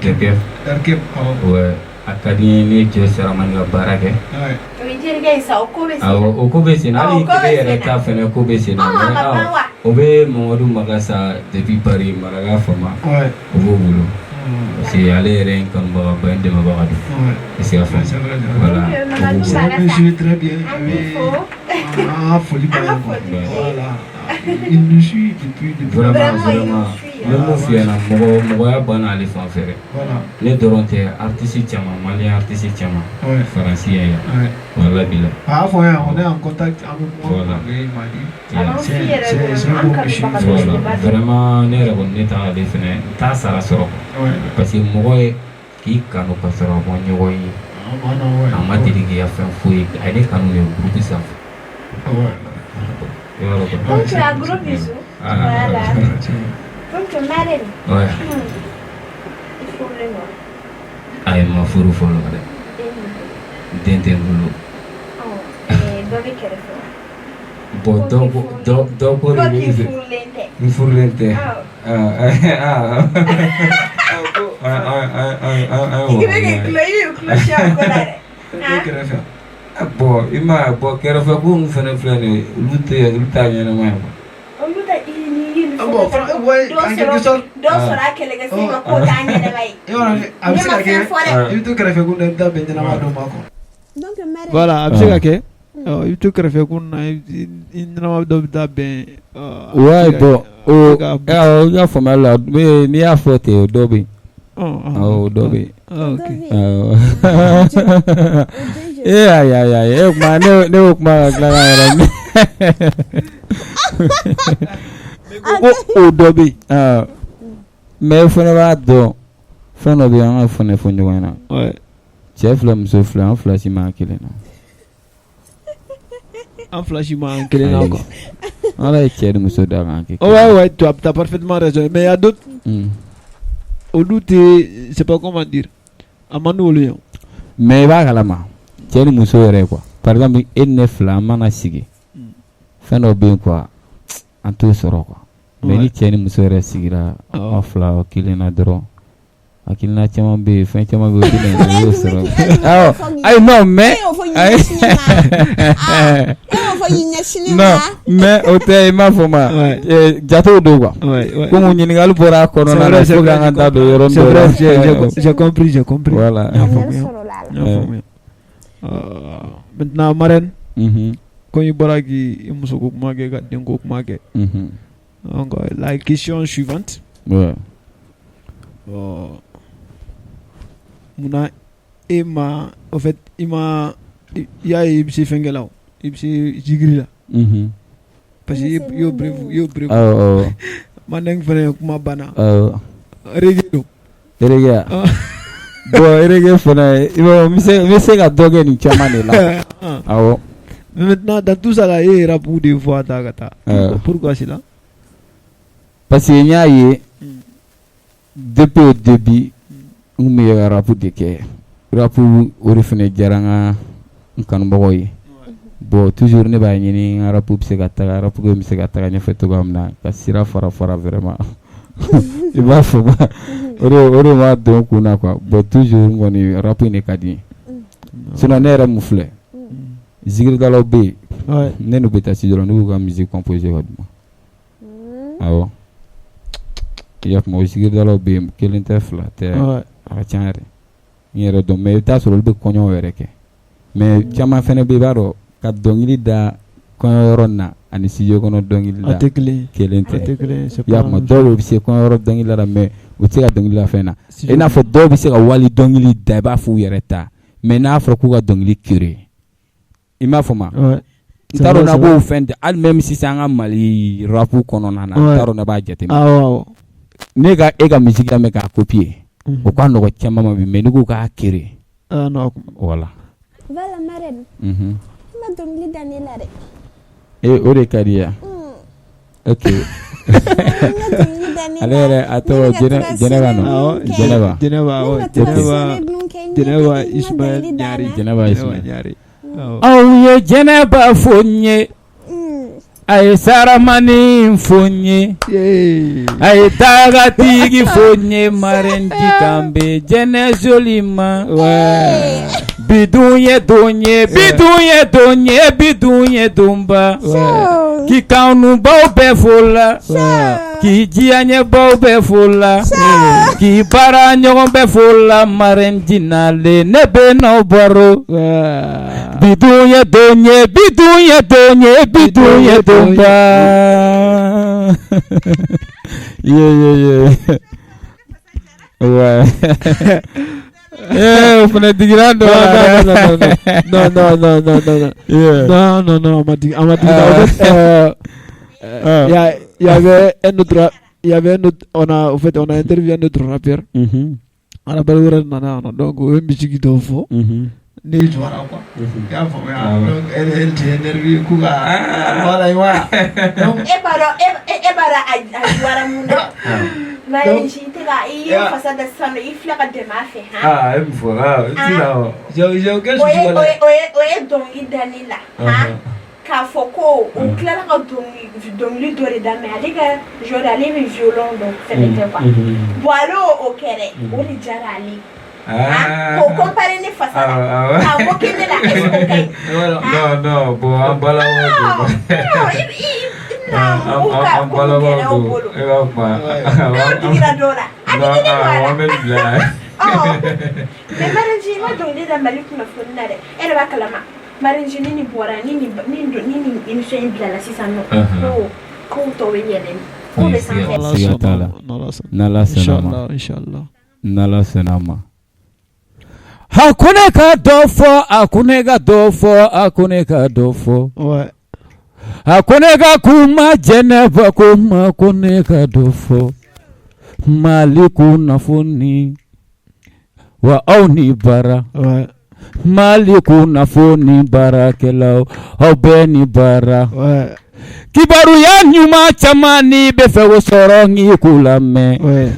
Kebe. Darkeb, awɔ. Ouais. A ka di n ye ni Cɛ Saramani ka baara kɛ. Ouais. O ye terikɛ ye sa, o ko bɛ sen na. Awɔ, o ko bɛ sen na. Ɔ, Hali o ko bɛ Kebe yɛrɛ sen na. ta fɛnɛ ko bɛ sen na. Ɔ, a Mais ma ban wa? o bɛ Mamadu Magasa depuis Paris, Maraka Fama. Ouais. O b'o bolo. Mm. Parce que ale yɛrɛ ye n kanubagaba ye, n dɛmɛbaga don. Ouais. Est-ce que y'a faamu? C'est vrai, c'est vrai. Voilà. Donc, O b'o Mamadou C'est bolo. un Magasa. monsieur très bien. An b'i Oui. fo. Ah, foli b'a An ka ye quoi. foli b'i ye. Voilà. Il nous suit depuis Vraiment, Vraiment, il vraiment. nous suit, N bɛ mun f'i ɲɛna, mɔgɔ mɔgɔya banna ale fan fɛ dɛ. Voilà. Ne dɔrɔn tɛ, artiste caman, malien artiste caman. Ouais. Faransi yan yan. Ouais. Wala bila. A fɔ yan, on est en contact avec moi. Voilà. Oui, il m'a dit. A b'an suit yɛrɛ C'est de, un an bon monsieur. kanubaga Voilà. belebeleba don. Vraiment, ne yɛrɛ kɔni ne t'ale fɛnɛ, n t'a sara sɔrɔ quoi. Ouais. Parce que mɔgɔ ye k'i kanu ka sɔrɔ a ma ɲɔgɔn ye. Ah, bah, non, ouais. A ma deli k'i ka fɛn foyi ye. A ye ne kanu de groupe sanfɛ. Ouais. I b'a dɔn kɔni. Donc, un gros bisou. Ah. Voilà. C'est vrai, c'est vrai. Donc, Marraine, Ouais. i furulen don wa? Ayi, n ma furu fɔlɔ dɛ. Den b'i bolo. Den tɛ n bolo. Ɔ, dɔ bɛ kɛrɛfɛ wa? Bon, Ko dɔ k'i ko furulen. dɔ dɔ ko de Ko bɛ k'i n fɛ. furulen tɛ. N furulen tɛ. Awɔ. Ah ah ah ah ah ah ah. I bɛ k'i tulo, i bɛ k'i tulo siɲɛ o ko la dɛ. E kɛrɛfɛ. Bon, i ma ye, bon, kɛrɛfɛ ko ninnu fɛnɛ filɛ nin ye, olu tɛ olu t'a ɲɛnama ye quoi. Olu ta i ni ye nin Ah, bon, fɛn fɛn ouais, dɔ en quelque sɔrɔ sorte. dɔ sɔrɔ a kɛlɛkɛsen kan k'o t'a ɲɛnama ye. I b'a dɔn, a bɛ Ne se ma ka fɛn kɛ fɔ dɛ. i bɛ to kɛrɛfɛ kun na, i bɛ taa bɛn ɲɛnama dɔ ma quoi. Donc, Marraine. Voilà, a bɛ se ka kɛ. Ɔ, i bɛ to kɛrɛfɛ kun na, i ɲɛnama dɔ bɛ taa bɛn. A bɛ Ouais, se ka bon, kɛ, a o bɛ se ka awɔ, i ka faamuya la, mais n'i y'a fɔ ten, o dɔ bɛ yen. Ɔ, ɔ. Awɔ, o dɔ bɛ yen. Ah, ok. Dɔ bɛ yen. Awɔ. O den joli? Ee ayi ayi ayi, e kuma ne ko kuma ka tila k'an yɛrɛ minɛ. Ko o dɔ bɛ yen. Ah, mais i fana b'a dɔn fɛn dɔ bɛ yen, an ka fɛnɛ fɔ ɲɔgɔn ɲɛna. Ouais. Cɛ fila, muso fila, an fila si ma kelen na. An fila si ma an kelen na Ayi. quoi. Ala ye cɛ ni muso da k'an kɛ Oh, ouais, ouais, tu as parfaitement raison. Mais il y a d'autres, olu tɛ, c'est pas comment dire. A man d'olu ye. Mais i b'a kalama cɛ ni muso yɛrɛ quoi, par exemple e ni ne fila, an mana sigi, fɛn dɔ bɛ yen quoi, an t'o sɔrɔ quoi. Mais ni cɛ ni muso yɛrɛ sigira, aw fila kelen na dɔrɔn, hakilina caman bɛ yen, fɛn caman bɛ yen, o bɛ na, i y'o sɔrɔ. Awɔ, ayi, non, mais E y'o fɔ k'i ayi ɲɛsin ne ma. Ah, e y'o fɔ k'i ɲɛsin ne non ma. Mais o tɛ, i m'a fɔ ma. Ouais. Jatew don quoi. Ouais, ouais. Komi ɲininkali bɔra a kɔnɔna na, C'est il faut vrai, k'an ka da don yɔrɔnin c'est dɔ la. vrai, j'ai compris, j'ai compris. Voilà. N y'a Faamuyali faamuya. sɔrɔla a la. N y'a faamuya. Maintenant, marraine, ko i bɔra k'i muso ko kuma kɛ, ka denko kuma kɛ. Donc, la question suivante. Ouais. Munna e ma, au fait, i ma, i y'a ye i bɛ se fɛnkɛ la o, i bɛ se zikiri la. Parce que i y'o bref, i y'o bref. Awɔ awɔ. Mandeng fɛnɛ kuma banna. Awɔ. Reggae don. Reggae. Bon, reggae fana, i b'a dɔn, n bɛ se ka dɔ kɛ nin caman de la. Awɔ. Mais maintenant, dans tout ça là, e ye rap de voix ta ka taa. Pourquoi cela? Parce que n y'a ye depuis au début, n kun bɛ rap de kɛ. Rap o de fana diyara n ka n kanubagaw ye. Bon, toujours ne b'a ɲini n ka rap bɛ se ka taga, rap bɛ se ka taga ɲɛfɛ cogoya min na, ka sira fara fara vraiment. I b'a fɔ o de b'a don n kun na quoi. Bon, toujours n kɔni rap in de ka di n ye. Sinon ne yɛrɛ mun filɛ, zikiridalaw bɛ yen. Ne n'u bɛ taa studio la, ne b'u ka musique composer ka d'u ma. Awɔ, i y'a faamu, o sigidalaw bɛ yen, kelen tɛ, fila tɛ, a ka ca yɛrɛ, n yɛrɛ dɔn. Mais i bɛ taa sɔrɔ olu bɛ kɔɲɔw yɛrɛ kɛ, mais caman fɛnɛ bɛ yen, i b'a dɔn, ka dɔnkili da kɔɲɔyɔrɔ na ani studio kɔnɔ dɔnkili da A tɛ kelen ye. Kelen A tɛ tɛ. kelen ye, c'est I y'a pas la faamu, même. Dɔw bɛ se kɔɲɔyɔrɔ dɔnkili la, mais u tɛ se ka dɔnkili da fɛn na. I n'a fɔ dɔw bɛ se ka wali dɔnkili da, i b'a fɔ u yɛrɛ ta, mais n'a fɔra k'u ka dɔnkili créer, i m'a fɔ ma, n t'a dɔn n'a b'o fɛn tɛ. Hali même sisan, an ka Mali rap kɔnɔna na, n t'a dɔn n'a b'a jateminɛ. Awɔ. Ne ka e ka musique lamɛn k'a copier, o ka nɔgɔ caman ma bi, mais n'i ko k'a créer, Ah non. Voilà. Voilà, marraine. I ma dɔnkili da ne la dɛ. E, o de ka di ya. Ok. I ma dɔnkili da ne la. Ale yɛrɛ, a tɔgɔ Jɛnɛba nɔ? Awɔ. Jɛnɛba. Jɛnɛba, awɔ. Jɛnɛba, Jɛnɛba Ismaël Ɲari. Jɛnɛba Ismaël. Ɲari. Awɔ. Aw ye Jɛnɛba fo n ye, a ye Saramani fo n ye, a ye Tagatigi fo n ye, Marɛnji kan bɛ jɛnɛ joli ma. Bidun ye don ye, bidun ye don ye, bidun ye donba. K'i kanubaw bɛɛ fo la, k'i diyaɲɛbaw bɛɛ fo la, k'i baara ɲɔgɔn bɛɛ fo la. Marɛnji nalen, ne bɛ n'aw baro. Bidun ye don ye, bidun ye don ye, bidun ye donba. Ye ye ye, ouais. Eh, o fana digira dɔ la. Non, non, non, non, non, non. Yeah. Non, non, non, on m'a dit, on m'a dit. En fait, il y avait un autre, il y avait un autre, on a, en fait, on a interviewé un autre rappeur. Rappeur wɛrɛ nana yan nɔ, donc o ye musique dɔw fɔ. Ne jɔra quoi. I y'a faamuya? Donc elle, elle était énervée k'u ka, voilà, i m'a ye. Donc E b'a dɔn, e b'a dɔn a juguyara mun na? Marɛnji, i tɛ ka i ye fasa da sisan nɔ, i filɛ ka dɛmɛ a fɛ han. Ah, e mun fɔ? Ah, sisan. J'ai aucun O souci, ye o voilà. ye o ye o ye dɔnkili da ne la han, k'a fɔ ko o tilala ka dɔnkili dɔ de da, mais ale ka genre, ale bɛ violon dɔ fɛnɛ kɛ quoi. Bon, ale y'o o kɛ dɛ, o de diyara ale ye. K'o comparer ne fasa la, k'a moquer ne la, est ce que o ka ɲi? Non, non, bon, an balakaw don. Non, i bɛna mɔgɔw ka An ko balakaw gɛlɛya u don. bolo. E b'a fɔ. N'o digira dɔ la, a Non, digi ne don a la. An bɛ nin bila yan. Mais Marɛnji, i ma dɔnkili da Mali kunnafoni na dɛ. E yɛrɛ b'a kalama, Marɛnji, ni nin bɔra, ni nin émission in bilala sisan nɔ, ko kow tɔ bɛ yɛlɛ, ko bɛ sanfɛ. N'Ala Siga t'a la. sɔnna, n'Ala sɔnna. N'Ala sɔnna ma. Inchallah, inchallah. N'Ala sɔnna ma. A ko ne ka dɔ fɔ, a ko ne ka dɔ fɔ, a ko ne ka dɔ fɔ. A ko ne ka kuma Jɛnɛba ko ma, ko ne ka dɔ fɔ Mali kunnafoni wa, aw ni baara. Mali kunnafoni baarakɛlaw, aw bɛɛ ni baara. Kibaruya ɲuman caman ni bɛ fɛ o sɔrɔ, n'i k'u lamɛn.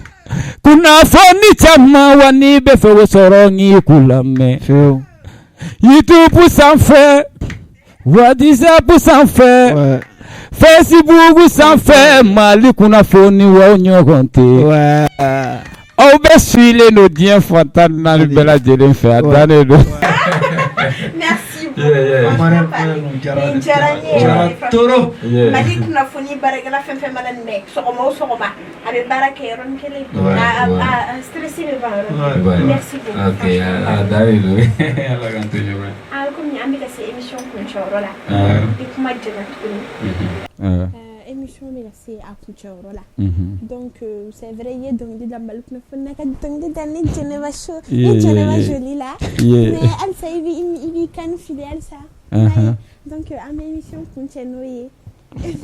Kunnafoni caman wa, n'i bɛ fɛ o sɔrɔ, n'i k'u lamɛn. Fiyewu. YouTube sanfɛ, WhatsApp sanfɛ, Facebook sanfɛ, Mali kunnafoni wa, ɲɔgɔn tɛ. Aw bɛ suilen don diɲɛ fan 14 bɛɛ lajɛlen fɛ, a dannen don. Merci beaucoup. Yeah. Franchement, Marème, Marème, diyara nin diyara n ye diyara yɛrɛ de, trop. Yeah. Mali kunnafoni baarakɛla fɛn fɛn mana nin mɛn, sɔgɔma o sɔgɔma, a bɛ baara kɛ yɔrɔnin kelen, a stress bɛ ban yɔrɔnin kelen. Merci beaucoup. Ok, franchement. a dannen don. Ala k'an to ɲɔgɔn ye. Ah, komi an bɛ ka se émission kuncɛyɔrɔ la, i kuma jɛna tuguni. Émission bɛ ka se a kuncɛyɔrɔ la. Donc c'est vrai, i ye dɔnkili da Mali kunnafoni na, ka dɔnkili da ne Jɛnɛba show, ne Jɛnɛba joli la, mais halisa i b'i kan fili halisa. Donc an bɛ émission kuncɛ n'o ye.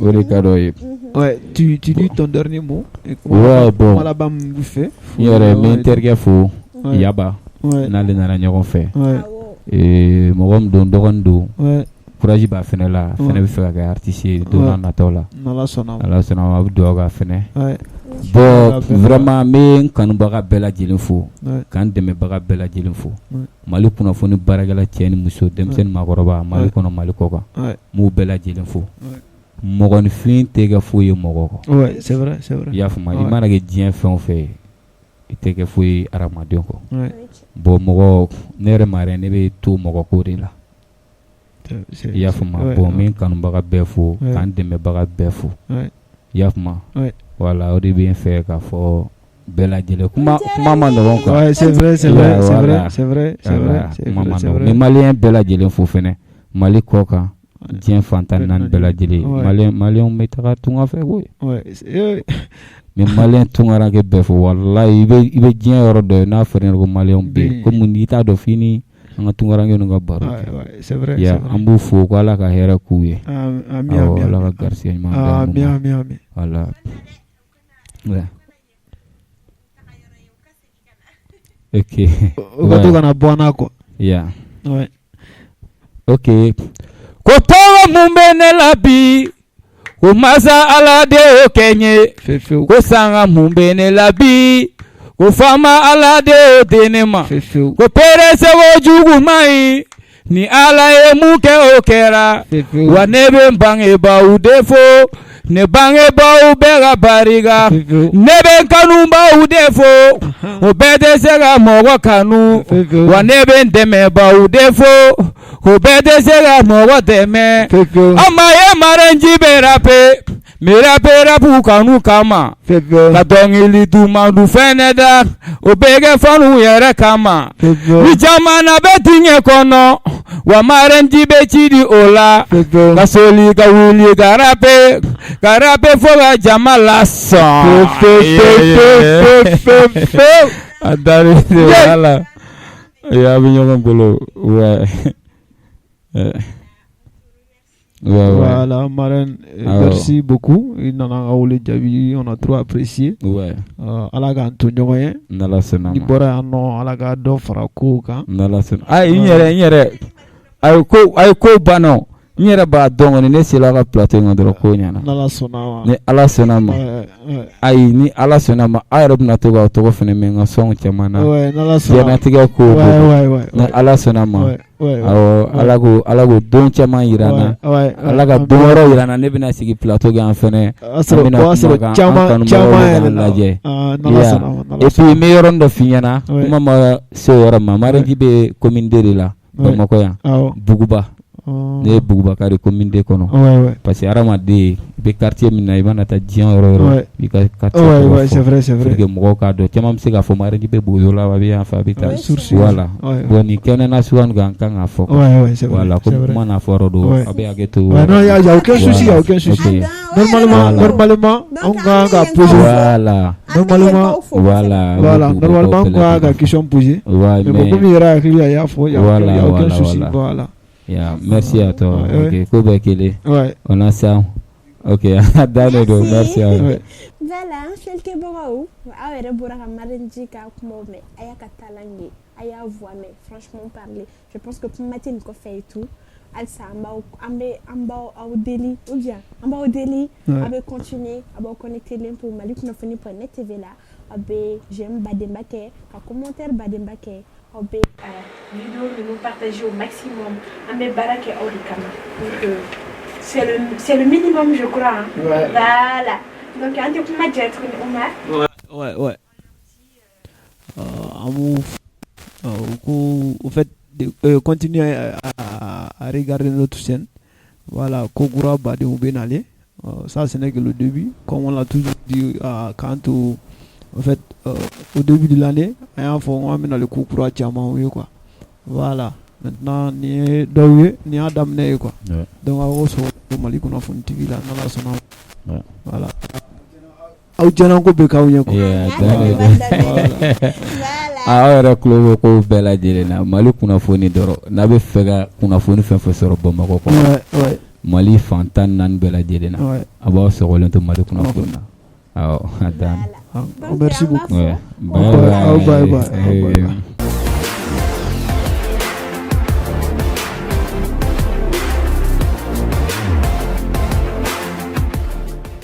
O de ka d'o ye. Ouais, tu dis ton dernier mot. Et Ouais, bon. Kuma laban min b'i fɛ. N yɛrɛ, n bɛ n terikɛ fo, Yaba, n'ale nana ɲɔgɔn fɛ. Ee, mɔgɔ min don, dɔgɔnin don, courage b'a fɛnɛ la, a fɛnɛ bɛ fɛ ka kɛ artiste ye don n'a nataw la. N'Ala sɔnna ma. Ala sɔnna ma, a bɛ dugawu k'a fɛnɛ. Bon, Ala bɛɛ vraiment, n bɛ n kanubaga bɛɛ lajɛlen fo, k'an dɛmɛbaga bɛɛ lajɛlen fo. Mali kunnafoni baarakɛla, cɛ ni muso, denmisɛnnin, maakɔrɔba, Mali kɔnɔ, Mali kɔ kan, n b'u bɛɛ lajɛlen fo. Mɔgɔninfin tɛ kɛ foyi ye mɔgɔ kɔ. Ouais, c'est vrai, c'est vrai. I y'a faamu, i mana kɛ diɲɛ fɛn o fɛn ye, i tɛ kɛ foyi ye hadamaden kɔ. Ouais. Bon, mɔgɔ, ne yɛrɛ ma yɛrɛ, ne bɛ to mɔgɔ ko de la. I y'a faamu? Bon, n bɛ n kanubaga bɛɛ fo, k'an dɛmɛbaga bɛɛ fo. I y'a faamu? Voilà, o de bɛ n fɛ k'a fɔ bɛɛ lajɛlen. Kuma kuma ma nɔgɔn quoi. Ouais, c'est vrai, c'est vrai, c'est vrai, c'est vrai, c'est vrai, kuma ma nɔgɔn. N bɛ malien bɛɛ lajɛlen fo fɛnɛ, Mali kɔ kan, diɲɛ fan 14 bɛɛ lajɛlen. Malienw bɛ taga tunga fɛ koyi. N bɛ malien tunkaranke bɛɛ fo. Walahi, i bɛ diɲɛ yɔrɔ dɔ ye, n'a fɔra i ɲɛna ko malienw bɛ yen, komi n'i t'a dɔn f'i ni an ka tunkaranke ninnu ka baro kɛ. C'est vrai. An b'u fo ko Ala ka hɛrɛ k'u ye. Awɔ, Ala ka garisɛgɛ ɲuman d'an ma. Ami, ami. Voilà. Ouais. Ok. O ka to kana bɔ an na quoi. Yeah. Ouais. Ok. Ko tɔɔrɔ mun bɛ ne la bi, ko masa Ala de y'o kɛ n ye. Fewu. Ko sanga mun bɛ ne la bi, ko faama Ala de y'o di ne ma. Fewu. Ko perese ko jugu man ɲi, ni Ala ye mun kɛ, o kɛra. Wa ne bɛ n bangebaaw de fo, ne bangebaaw bɛɛ ka barika. Ne bɛ n kanubaw de fo, o bɛɛ tɛ se ka mɔgɔ kanu. Wa ne bɛ n dɛmɛbaaw de fo, o bɛɛ tɛ se ka mɔgɔ dɛmɛ. An ma ye Marraine G bɛ rapper, n bɛ rapper rap kanu kama, ka dɔnkili duman fɛnɛ da, o bɛ kɛ fanu yɛrɛ kama. Ni jamana bɛ dingɛ kɔnɔ, wa Marraine G bɛ ci di o la, ka soli ka wuli ka rapper, ka rapper fo ka jama lasɔn. A dari voilà, a bɛ ɲɔgɔn bolo. Ouais. Ouais. Voilà, Marraine, merci beaucoup. I nana an ka wele jaabi, on a trop apprécié. Ala k'an to ɲɔgɔn ye. N'Ala sɔnna N'i ma. bɔra yan nɔ, Ala ka dɔ fara kow kan. N'Ala sɔnna. Ayi, n yɛrɛ a ye ko banna o. N yɛrɛ b'a dɔn kɔni, ne sera ka plateau in kan dɔrɔn, ko ɲɛna. N'Ala sɔnna ma. Ni Ala sɔnna ma. Ayi, ni Ala sɔnna ma, aw yɛrɛ bɛna to k'aw tɔgɔ fana mɛn n ka sɔnw caman na. Ouais, n'Ala sɔnna. Diɲɛlatigɛ ko o ko. Ni Ala sɔnna ma. Awɔ, Ala k'o don caman yira n na. Ala ka don wɛrɛw yira n na, ne bɛna sigi plateau kan yan fɛnɛ. A sɔrɔ An bɛna o y'a sɔrɔ kuma kan, caman an caman kanubagaw bɛ yɛrɛ k'an la. lajɛ. Ah, n'Ala sɔnna ma, n'Ala Et puis sɔnna. n bɛ yɔrɔnin dɔ f'i ɲɛna. Kuma ma se o yɔrɔ ma. Marraine G bɛ commune 2 de la, Bamakɔ yan. Buguba. Ne ye Bugubaka de commune 2 kɔnɔ. Parce que hadamaden, i bɛ quartier min na, i mana taa diɲɛ yɔrɔ o yɔrɔ, i ka quartier tɔgɔ fɔ. C'est vrai, c'est vrai. Pour que mɔgɔw k'a dɔn. Caman bɛ se k'a fɔ Marraine G bɛ Bozo la, a bɛ yan fɛ, a bɛ taa. Voilà. Bon, nin kɛnɛ nasuguya ninnu kan, an kan k'a fɔ quoi. Ouais, c'est vrai. Voilà, C'est comme vrai. kuma n'a fɔ yɔrɔ don, a bɛ hakɛ to. Ouais, non, y a aucun souci, y a aucun souci. Normalement, normalement, on kan ka poser. Normalement, voilà, normalement, on kan ka question poser. Mais bon, comme i yɛrɛ hakili la, i y'a fɔ, y a aucun souci. Voilà. Yeah, merci à toi. Ok, ko bɛɛ kelen. On a ça. Ok, a dan de don. Merci à vous. Voilà, an filɛlikɛbagaw, aw yɛrɛ bɔra ka Marraine G ka kumaw mɛn, a y'a ka talent ye, a y'a voix mɛn. Franchement parler, je pense que kuma tɛ nin kɔfɛ et tout. Halisa an b'aw an bɛ an b'aw aw deli, ou bien an b'aw deli, aw bɛ continuer, a b'aw connecter len to Mali kunnafoni.net TV la. Aw bɛ j'aime badenba kɛ, ka commentaire badenba kɛ, aw bɛ vidéo ninnu partager au maximum. An bɛ baara kɛ aw de kama, donc c'est le minimum, je crois, hein. Ouais. Voilà, donc an tɛ kuma jɛ tuguni, Omar. Ouais. An b'u ko, au fait, de continuer à regarder notre chaîne. Voilà, ko kura badenw bɛ nalen. Ça, ce n'est que le début. Comme on l'a toujours dit, quand au fait, au début de l'année, an y'a fɔ an bɛna ko kura caman ye quoi. Voilà. Maintenant, nin ye dɔw ye, nin y'a daminɛ ye quoi. Donc aw k'o sɔrɔ Mali kunnafoni TV la, n'Ala sɔnna. Voilà. Aw jɛnna ko bɛ k'aw ɲɛ quoi. Yeah, voilà. Aw yɛrɛ tulo bɛ kow bɛɛ lajɛlen na Mali kunnafoni dɔrɔn. N'a bɛ fɛ ka kunnafoni fɛn fɛn sɔrɔ Bamakɔ kɔnɔ, Mali fan 14 bɛɛ lajɛlen na, a b'aw sɔgɔlen to Mali kunnafoni na. Awɔ, a dan. Merci beaucoup. Ouais. Bye Bye bye. bye. Bye bye.